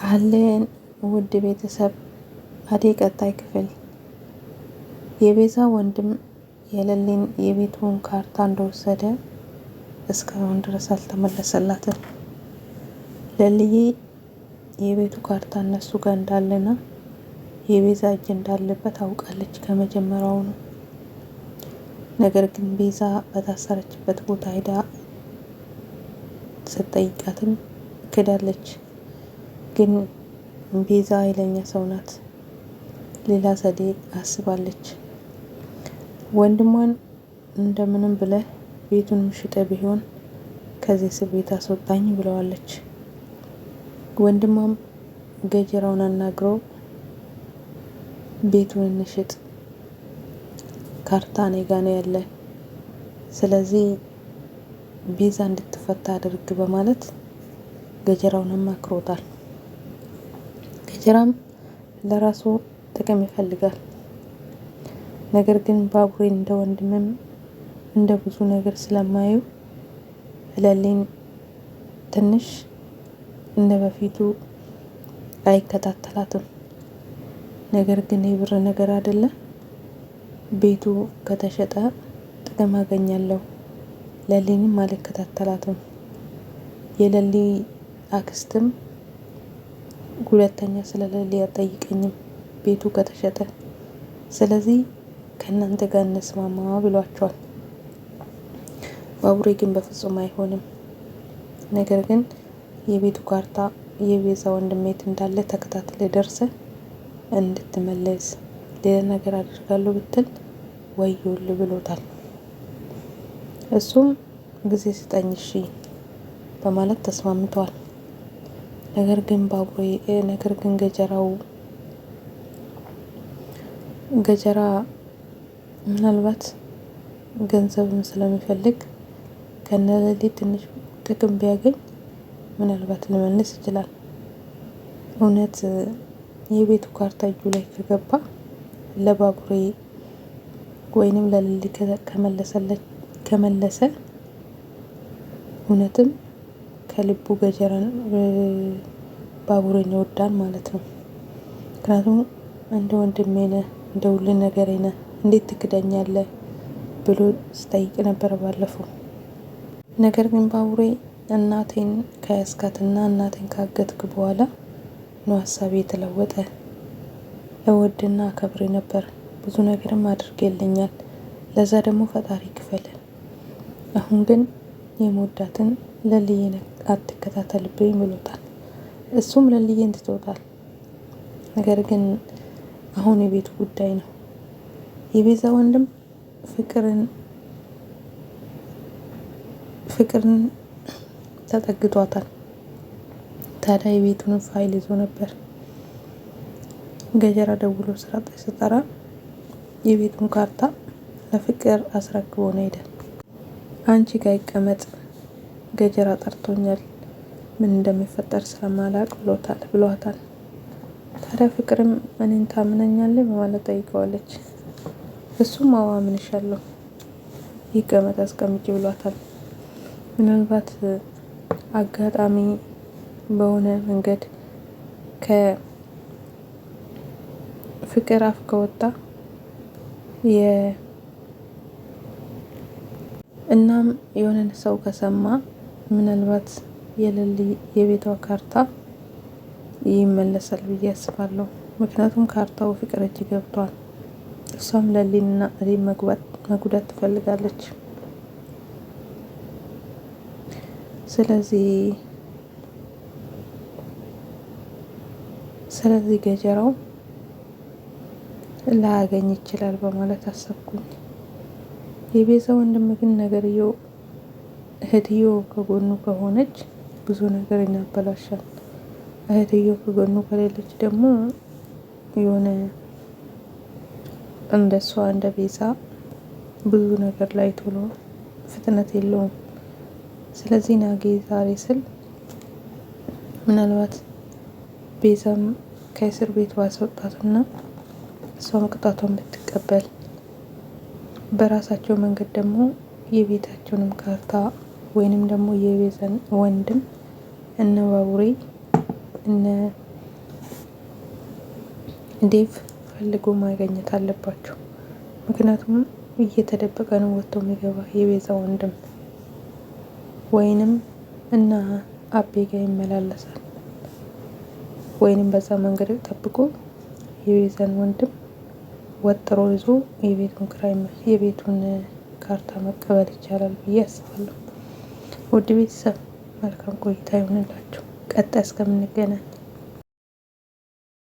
አለን ውድ ቤተሰብ አደይ ቀጣይ ክፍል የቤዛ ወንድም የለሊን የቤቱን ካርታ እንደወሰደ እስካሁን ድረስ አልተመለሰላትም። ለልዬ የቤቱ ካርታ እነሱ ጋር እንዳለና የቤዛ እጅ እንዳለበት አውቃለች ከመጀመሪያው ነው። ነገር ግን ቤዛ በታሰረችበት ቦታ ሄዳ ስትጠይቃትም ክዳለች። ግን ቤዛ ኃይለኛ ሰው ናት። ሌላ ዘዴ አስባለች። ወንድሟን እንደምንም ብለህ ቤቱን ሽጠ ቢሆን ከዚህ እስር ቤት አስወጣኝ ብለዋለች። ወንድሟም ገጀራውን አናግሮ ቤቱን እንሽጥ፣ ካርታ እኔ ጋ ነው ያለ፣ ስለዚህ ቤዛ እንድትፈታ አድርግ በማለት ገጀራውን አማክሮታል። ገጀራም ለራሱ ጥቅም ይፈልጋል። ነገር ግን ባቡሬን እንደ ወንድምም እንደ ብዙ ነገር ስለማየው ለሊን ትንሽ እንደ በፊቱ አይከታተላትም። ነገር ግን የብር ነገር አይደለ፣ ቤቱ ከተሸጠ ጥቅም አገኛለሁ፣ ለሊንም አልከታተላትም። የለሊ አክስትም ሁለተኛ ስለ ለሊ አትጠይቀኝም ቤቱ ከተሸጠ። ስለዚህ ከእናንተ ጋር እንስማማ ብሏቸዋል። ባቡሬ ግን በፍጹም አይሆንም። ነገር ግን የቤቱ ካርታ የቤዛ ወንድሜት እንዳለ ተከታትለ ደርሰ እንድትመለስ ሌላ ነገር አድርጋለሁ ብትል ወዮል ብሎታል። እሱም ጊዜ ስጠኝ እሺ በማለት ተስማምተዋል። ነገር ግን ባቡሬ ነገር ግን ገጀራው ገጀራ ምናልባት ገንዘብም ስለሚፈልግ ከነለሊ ትንሽ ጥቅም ቢያገኝ ምናልባት ሊመልስ ይችላል። እውነት የቤቱ ካርታ እጁ ላይ ከገባ ለባቡሬ ወይንም ለሌሊ ከመለሰ እውነትም ከልቡ ገጀራን ባቡሬን ይወዳል ማለት ነው። ምክንያቱም እንደ ወንድሜ ነህ፣ እንደ ሁሉ ነገሬ ነህ፣ እንዴት ትክደኛለህ ብሎ ስጠይቅ ነበር ባለፈው። ነገር ግን ባቡሬ እናቴን ከያዝካትና እናቴን ካገትክ በኋላ ነው ሀሳቤ የተለወጠ። እወድና አከብሬ ነበር፣ ብዙ ነገርም አድርጌልኛል። ለዛ ደግሞ ፈጣሪ ክፈል። አሁን ግን የመወዳትን ለልዬን አትከታተልብኝ ብሎታል። እሱም ለልዬን ትቶታል። ነገር ግን አሁን የቤቱ ጉዳይ ነው። የቤዛ ወንድም ፍቅርን ፍቅርን ተጠግቷታል። ታዲያ የቤቱን ፋይል ይዞ ነበር። ገጀራ ደውሎ ስራ ስጠራ የቤቱን ካርታ ለፍቅር አስረክቦ ነው ሄደ። አንቺ ጋር ይቀመጥ ገጀራ ጠርቶኛል፣ ምን እንደሚፈጠር ስለማላቅ ብሎታል ብሏታል። ታዲያ ፍቅርም እኔን ታምነኛለህ በማለት ጠይቀዋለች። እሱም አዎ አምንሻለሁ፣ ይቀመጥ አስቀምጪ ብሏታል። ምናልባት አጋጣሚ በሆነ መንገድ ከፍቅር አፍ ከወጣ እናም የሆነን ሰው ከሰማ ምናልባት የለሊ የቤቷ ካርታ ይመለሳል ብዬ አስባለሁ። ምክንያቱም ካርታው ፍቅር እጅ ገብቷል። እሷም ለሊንና እኔን መጉዳት ትፈልጋለች። ስለዚህ ስለዚህ ገጀራው ላያገኝ ይችላል በማለት አሰብኩኝ። የቤዛ ወንድም ግን ነገርየው እህትዮ ከጎኑ ከሆነች ብዙ ነገር ያበላሻል። እህትዮ ከጎኑ ከሌለች ደግሞ የሆነ እንደ እሷ እንደ ቤዛ ብዙ ነገር ላይ ቶሎ ፍጥነት የለውም። ስለዚህ ናጌ ዛሬ ስል ምናልባት ቤዛም ከእስር ቤት ባስወጣትና እሷም ቅጣቷን ብትቀበል በራሳቸው መንገድ ደግሞ የቤታቸውንም ካርታ ወይንም ደግሞ የቤዛን ወንድም እነ ባቡሬ እነ ዴቭ ፈልጎ ማግኘት አለባቸው። ምክንያቱም እየተደበቀ ነው ወጥቶ የሚገባ የቤዛ ወንድም ወይንም እና አቤ ጋ ይመላለሳል። ወይንም በዛ መንገድ ጠብቆ የቤዛን ወንድም ወጥሮ ይዞ የቤቱን ክራይ የቤቱን ካርታ መቀበል ይቻላል ብዬ አስባለሁ። ውድ ቤተሰብ መልካም ቆይታ ይሆንላችሁ። ቀጣይ እስከምንገናኝ።